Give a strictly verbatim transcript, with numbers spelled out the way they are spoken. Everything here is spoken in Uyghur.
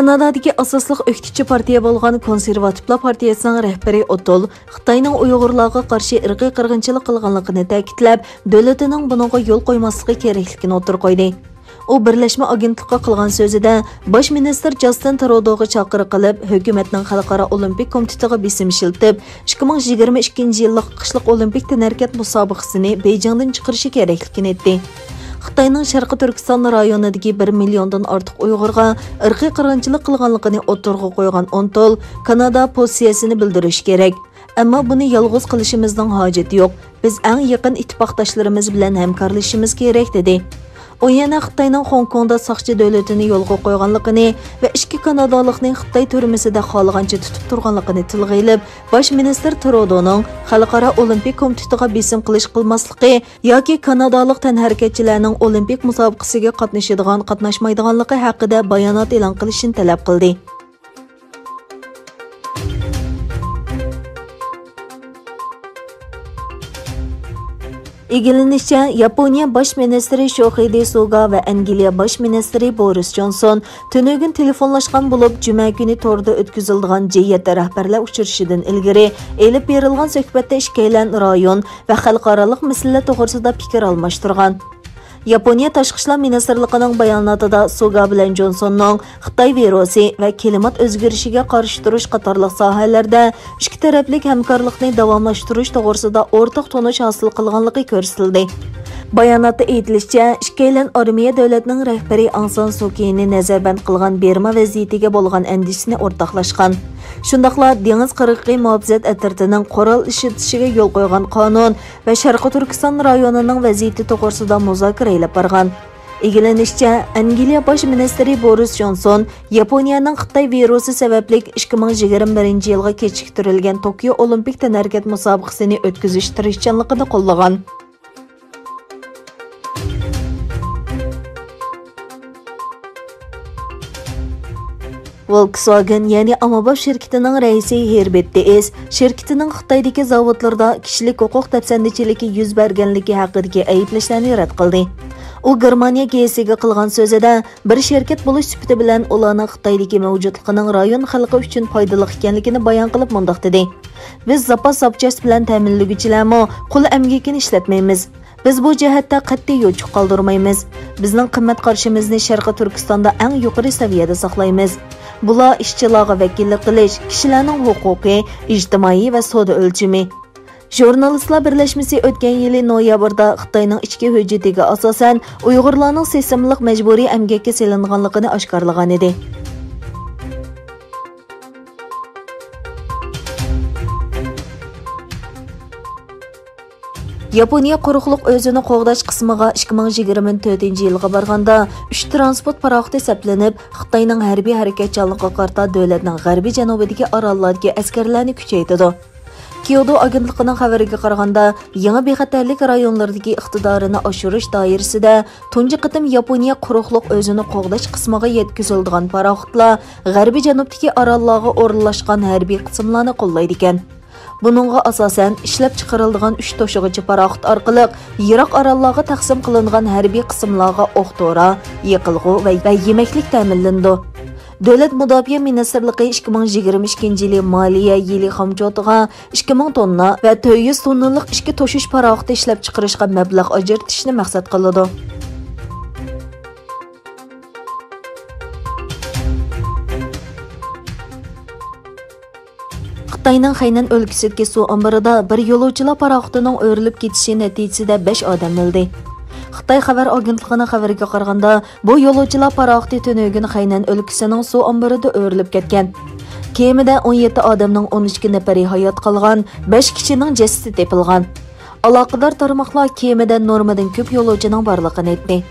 كانادادىكى ئاساسلىق ئۆكتىچى پارتىيە بولغان كونسېرۋاتىپلار پارتىيەسىنىڭ رەھبىرى ئوتول خىتاينىڭ ئۇيغۇرلارغا قارشى ئىرقىي قىرغىنچىلىق قىلغانلىقىنى تەكىتلەپ، دۆلىتىنىڭ بۇنىڭغا يول قويماسلىقى كېرەكلىكىنى ئوتتۇرىغا قويدى. ئۇ بىرلەشمە ئاگېنتلىققا قىلغان سۆزىدە، باش مىنىستىر جاستىن ترۇدوغا چاقىرىق قىلىپ، ھۆكۈمەتنىڭ خەلقئارا ئولىمپىك كومىتېتىغا بېسىم ئىشلىتىپ، ئىككى مىڭ يىگىرمە ئىككىنچى يىللىق قىشلىق ئولىمپىك تەنھەرىكەت مۇسابىقىسىنى بېيجىڭدىن چىقىرىشى كېرەكلىكىنى ئېيتتى. خىتاينىڭ شەرقىي تۈركىستان رايونىدىكى بىر مىليوندىن ئارتۇق ئۇيغۇرغا ئىرقىي قىرغىنچىلىق قىلغانلىقىنى ئوتتۇرىغا قويغان ئونتول، كانادا پوزىتسىيەسىنى بىلدۈرۈشى كېرەك. ئەمما بۇنى يالغۇز قىلىشىمىزنىڭ ھاجىتى يوق. بىز ئەڭ يېقىن ئىتتىپاقداشلىرىمىز بىلەن ھەمكارلىشىشىمىز كېرەك، دېدى. ئۇ يەنە خىتاينىڭ خوڭكوڭدا ساقچى دۆلىتىنى يولغا قويغانلىقىنى ۋە ئىككى كانادالىقنى خىتاي تۈرمىسىدە خالىغانچە تۇتۇپ تۇرغانلىقىنى تىلغا ئېلىپ، باش مىنىستىر ترۇدونىڭ خەلقئارا ئولىمپىك كومىتېتىغا بېسىم قىلىش قىلماسلىقى ياكى كانادالىق تەنھەرىكەتچىلەرنىڭ ئولىمپىك مۇسابىقىسىگە قاتنىشىدىغان، قاتناشمايدىغانلىقى ھەققىدە بايانات ئېلان قىلىشىنى تەلەپ قىلدى. ئىگىلىنىشىچە، ياپونىيە باش مىنىستىرى شوخىدې سۇگا ۋە ئەنگلىيە باش مىنىستىرى بورىس جونسون تۈنۈگۈن تېلېفونلاشقان بولۇپ، جۈمە كۈنى توردا ئۆتكۈزۈلىدىغان جى يەتتە رەھبەرلەر ئۇچرىشىشىدىن ئىلگىرى ئېلىپ بېرىلغان سۆھبەتتە ئىككىيلەن رايون ۋە خەلقئارالىق مەسىلىلەر توغرىسىدا پىكىر ئالماشتۇرغان. ياپونىيە تاشقى ئىشلار مىنىستىرلىقىنىڭ باياناتىدا سۇگا بىلەن جونسوننىڭ خىتاي ۋىرۇسى ۋە كىلىمات ئۆزگىرىشىگە قارشى تۇرۇش قاتارلىق ساھەلەردە ئىككى تەرەپلىك ھەمكارلىقنى داۋاملاشتۇرۇش توغرىسىدا ئورتاق تونۇش ھاسىل قىلغانلىقى كۆرسىتىلدى. باياناتتا ئېيتىلىشىچە، ئىككىيلەن ئارمىيە دۆلەتنىڭ رەھبىرى ئاڭ سان سۇكىنى نەزەربەند قىلغان بىرما ۋەزىيىتىگە بولغان ئەندىشىسىنى ئورتاقلاشقان. شۇنداقلا دېڭىز قىرغىقى مۇھاپىزەت ئەترىتىنىڭ قورال ئىشلىتىشىگە يول قويغان قانۇن ۋە شەرقىي تۈركىستان رايونىنىڭ ۋەزىيىتى توغرىسىدا مۇزاكىرە ئېلىپ بارغان. ئىگىلىنىشىچە، ئەنگلىيە باش مىنىستىرى بورىس جونسون ياپونىيەنىڭ خىتاي ۋىرۇسى سەۋەبلىك ئىككى مىڭ يىگىرمە بىرىنچى يىلغا كېچىكتۈرۈلگەن توكيو ئولىمپىك تەنھەرىكەت مۇسابىقىسىنى ئۆتكۈزۈش تىرىشچانلىقىنى قوللىغان. ۋولكسۋاگېن، يەنى ئاممىباب شىركىتىنىڭ رەئىسى ھېربېرت دېئىس شىركىتىنىڭ خىتايدىكى زاۋۇتلىرىدا كىشىلىك ھوقۇق دەپسەندىچىلىكى يۈز بەرگەنلىكى ھەققىدىكى ئەيىبلەشلەرنى رەت قىلدى. ئۇ گېرمانىيە گېزىتىگە قىلغان سۆزىدە، بىر شىركەت بولۇش سۈپىتى بىلەن ئۇلارنىڭ خىتايدىكى مەۋجۇتلۇقىنىڭ رايون خەلقى ئۈچۈن پايدىلىق ئىكەنلىكىنى بايان قىلىپ مۇنداق دېدى: بىز زاپاس زاپچاس بىلەن تەمىنلىگۈچىلەرمۇ قۇل ئەمگىكىنى ئىشلەتمەيمىز. بىز بۇ جەھەتتە قەتئىي يوچۇق قالدۇرمايمىز. بىزنىڭ قىممەت قارىشىمىزنى شەرقىي تۈركىستاندا ئەڭ يۇقىرى سەۋىيەدە ساقلايمىز. بۇلار ئىشچىلارغا ۋەكىللىك قىلىش، كىشىلەرنىڭ ھوقۇقى، ئىجتىمائىي ۋە سودا ئۆلچىمى. ژۇرنالىستلار بىرلەشمىسى ئۆتكەن يىلى نويابىردا خىتاينىڭ ئىچكى ھۆججىتىگە ئاساسەن، ئۇيغۇرلارنىڭ سېسىملىق مەجبۇرىي ئەمگەككە سېلىنغانلىقىنى ئاشكارىلىغانىدى. ياپونىيە قۇرۇقلۇق ئۆزىنى قوغداش قىسمىغا ئىككى مىڭ يىگىرمە تۆتىنچى يىلغا بارغاندا، ئۈچ تىرانسپورت پاراخوتى سەپلىنىپ، خىتاينىڭ ھەربىي ھەرىكەتچانلىقىغا قارىتا دۆلەتنىڭ غەربىي جەنۇبىدىكى ئاراللاردىكى ئەسكەرلەرنى كۈچەيتىدۇ. كيودو ئاگېنتلىقىنىڭ خەۋىرىگە قارىغاندا، يېڭى بىخەتەرلىك رايونلىرىدىكى ئىقتىدارىنى ئاشۇرۇش دائىرىسىدە تۇنجى قېتىم ياپونىيە قۇرۇقلۇق ئۆزىنى قوغداش قىسمىغا يەتكۈزۈلىدىغان پاراخوتلار غەربىي جەنۇبتىكى ئاراللارغا ئورۇنلاشقان ھەربىي قىسىملارنى قوللايدىكەن. بۇنىڭغا ئاساسەن، ئىشلەپچىقىرىلىدىغان ئۈچ توشۇغۇچى پاراخوت ئارقىلىق يىراق ئاراللارغا تەقسىم قىلىنغان ھەربىي قىسىملارغا ئوق-دورا، يېقىلغۇ ۋە، ۋە يېمەكلىك تەمىنلىنىدۇ. دۆلەت مۇداپىئە مىنىستىرلىقى ئىككى مىڭ يىگىرمە ئىككىنچى يىلى مالىيە يىلى خامچوتىغا ئىككى مىڭ توننا ۋە تۆت يۈز توننىلىق ئىچكى توشۇش پاراخوتى ئىشلەپچىقىرىشقا مەبلەغ ئاجرىتىشنى مەقسەت قىلىدۇ. خىتاينىڭ خەينەن ئۆلكىسىدىكى سۇ ئامبىرىدا بىر يولۇچىلار پاراخوتىنىڭ ئۆرۈلۈپ كېتىشى نەتىجىسىدە بەش ئادەم ئۆلدى. خىتاي خەۋەر ئاگېنتلىقىنىڭ خەۋىرىگە قارىغاندا، بۇ يولۇچىلار پاراخوتى تۈنۈگۈن خەينەن ئۆلكىسىنىڭ سۇ ئامبىرىدا ئۆرۈلۈپ كەتكەن. كېمىدە ئون يەتتە ئادەمنىڭ ئون ئىككى نەپىرى ھايات قالغان، بەش كىشىنىڭ جەسىتى تېپىلغان. ئالاقىدار تارماقلار كېمىدە نورمىدىن كۆپ يولۇچىنىڭ بارلىقىنى ئېيتتى.